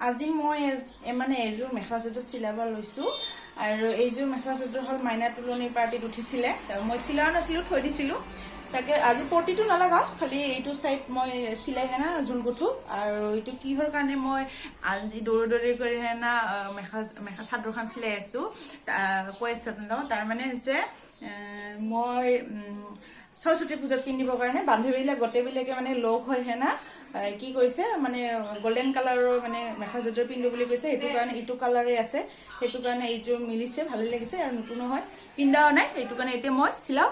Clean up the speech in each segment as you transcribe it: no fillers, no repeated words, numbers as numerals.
আজি মই মানে এযোৰ মেখেলা চাদৰ চিলাব লৈছোঁ। আৰু এইযোৰ মেখেলা চাদৰ হ'ল মাইনা তোলনি পাৰ্টিত উঠিছিলে, মই চিলোৱা নাছিলোঁ, থৈ দিছিলোঁ। তাকে আজি পটিটো নলগাওঁ, খালি এইটো চাইড মই চিলাই হেনা জোল গুঠো। আৰু এইটো কিহৰ কাৰণে মই আজি দৌৰি দৌৰি কৰি হেনা মেখেলা মেখেলা চাদৰখন চিলাই আছোঁ কৈ আছোঁ আপোনালোকক। তাৰমানে হৈছে মই সৰস্বতী পূজাত পিন্ধিবৰ কাৰণে বান্ধৱীবিলাক গোটেইবিলাকে মানে লগ হৈ হেনা কি কৰিছে, মানে গল্ডেন কালাৰৰ মানে মেখেলা চাদৰ পিন্ধো বুলি কৈছে। সেইটো কাৰণে এইটো কালাৰে আছে, সেইটো কাৰণে এইযোৰ মিলিছে, ভালেই লাগিছে আৰু নতুনো হয়, পিন্ধাও নাই, সেইটো কাৰণে এতিয়া মই চিলাওঁ।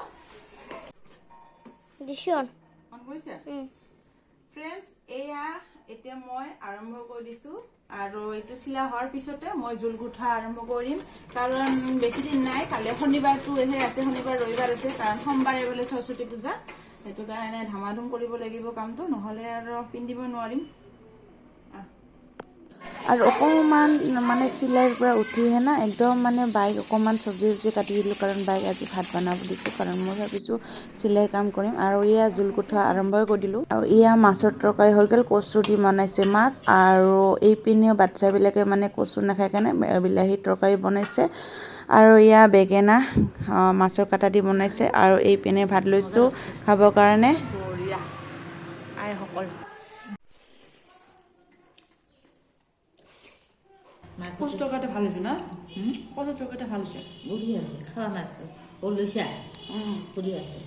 অন কৰিছে ফ্ৰেণ্ডছ, এয়া এতিয়া মই আৰম্ভ কৰি দিছোঁ। আৰু এইটো চিলা হোৱাৰ পিছতে মই জোল গুঠা আৰম্ভ কৰিম, কাৰণ বেছি দিন নাই, কালি শনিবাৰটোহে আছে, শনিবাৰ ৰবিবাৰ আছে, কাৰণ সোমবাৰে বোলে সৰস্বতী পূজা। সেইটো কাৰণে ধামাধুম কৰিব লাগিব কামটো, নহ'লে আৰু পিন্ধিব নোৱাৰিম। আৰু অকণমান মানে চিলাইৰ পৰা উঠিহে না একদম মানে বাইক অকণমান চব্জি চব্জি কাটি দিলোঁ, কাৰণ বাইক আজি ভাত বনাব দিছোঁ, কাৰণ মই ভাবিছোঁ চিলাইৰ কাম কৰিম। আৰু এয়া জোল গুঠা আৰম্ভই কৰি দিলোঁ। আৰু এয়া মাছৰ তৰকাৰী হৈ গ'ল, কচু দি বনাইছে মাছ। আৰু এইপিনেও বাচ্ছাবিলাকে মানে কচু নাখায় কাৰণে বিলাহীৰ তৰকাৰী বনাইছে। আৰু এয়া বেঙেনা মাছৰ কাটা দি বনাইছে। আৰু এইপিনে ভাত লৈছোঁ খাবৰ কাৰণে। বঢ়িয়া আইসকল। কচু তৰকাৰীটো ভাল হৈছে না? কচু তৰকাৰীটো ভাল হৈছে। বঢ়িয়া আছে, খাৱা নাই ও লৈছা, বঢ়িয়া আছে।